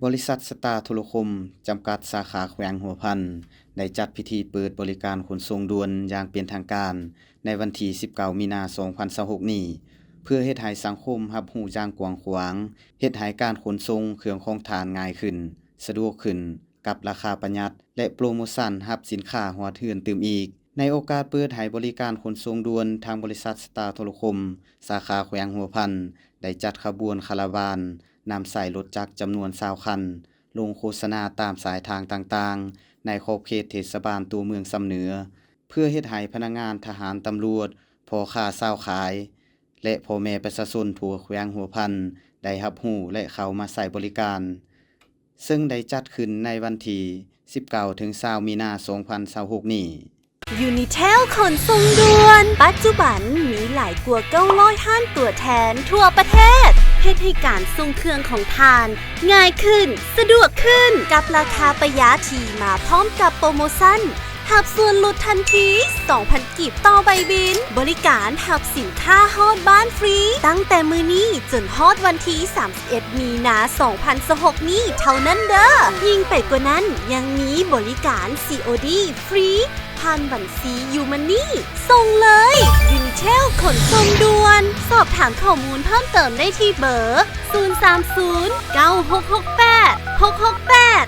ບໍລິສັດສະຕາໂທລະຄົມ ຈຳກັດ ສາຂາແຂວງຫົວພັນ ໄດ້ຈັດພິທີເປີດບໍລິການຂົນສົ່ງດ່ວນຢ່າງເປັນທາງການ ໃນວັນທີສິບເກົ້າ ມີນາ ສອງພັນຊາວຫົກນີ້ ເພື່ອເຮັດໃຫ້ສັງຄົມຮັບຮູ້ຢ່າງກວ້າງຂວາງ, ເຮັດໃຫ້ການຂົນສົ່ງເຄື່ອງຂອງທ່ານງ່າຍຂຶ້ນ, ສະດວກຂຶ້ນ, ກັບລາຄາປະຢັດ ແລະ ໂປຣໂມຊັນຮັບສິນຄ້າຮອດເຮືອນຕື່ມອີກ. ໃນໂອກາດເປີດໃຫ້ບໍລິການຂົນສົ່ງດ່ວນ, ທາງບໍລິສັດສະຕາໂທລະຄົມ ສາຂາແຂວງຫົວພັນ ໄດ້ຈັດຂະບວນຄາລາວານ ນຳໃຊ້ລົດຈັກຈຳນວນຊາວຄັນ ລົງໂຄສະນາຕາມສາຍທາງຕ່າງໆ ໃນຂອບເຂດເທດສະບານຕົວເມືອງຊຳເໜືອ ເພື່ອເຮັດໃຫ້ພະນັກງານ, ທະຫານ, ຕຳຫຼວດ, ພໍ່ຄ້າຊາວຂາຍ ແລະ ພໍ່ແມ່ປະຊາຊົນທົ່ວແຂວງຫົວພັນ ໄດ້ຮັບຮູ້ ແລະ ເຂົ້າມາໃຊ້ບໍລິການ, ເຊິ່ງໄດ້ຈັດຂຶ້ນໃນວັນທີສິບເກົ້າ ເຖິງ ຊາວ ມີນາ ສອງພັນຊາວຫົກນີ້. ຢູນິເທວຂົນສົ່ງດ່ວນ ປັດຈຸບັນມີຫຼາຍກວ່າເກົ້າຮ້ອຍຮ້ານຕົວແທນທົ່ວປະເທດ ເຮັດໃຫ້ການສົ່ງເຄື່ອງຂອງທ່ານງ່າຍຂຶ້ນ, ສະດວກຂຶ້ນ ກັບລາຄາປະຢັດທີ່ມາພ້ອມກັບໂປຣໂມຊັນ ຮັບສ່ວນຫຼຸດທັນທີສອງພັນກີບຕໍ່ໃບບິນ, ບໍລິການຮັບສິນຄ້າຮອດບ້ານຟຣີ ຕັ້ງແຕ່ມື້ນີ້ຈົນຮອດວັນທີສາມສິບເອັດ ມີນາ ສອງພັນຊາວຫົກນີ້ເທົ່ານັ້ນເດີ້. ຍິ່ງໄປກວ່ານັ້ນ, ຍັງມີບໍລິການ ຊີໂອດີ ຟຣີ ຜ່ານບັນຊີ ຢູມັນນີ ສົ່ງເລີຍ! ຢູນິເທວຂົນສົ່ງດ່ວນ. ສອບຖາມຂໍ້ມູນເພີ່ມເຕີມໄດ້ທີ່ເບີ ສູນສາມສູນ ເກົ້າຫົກຫົກແປດ ຫົກຫົກແປດ.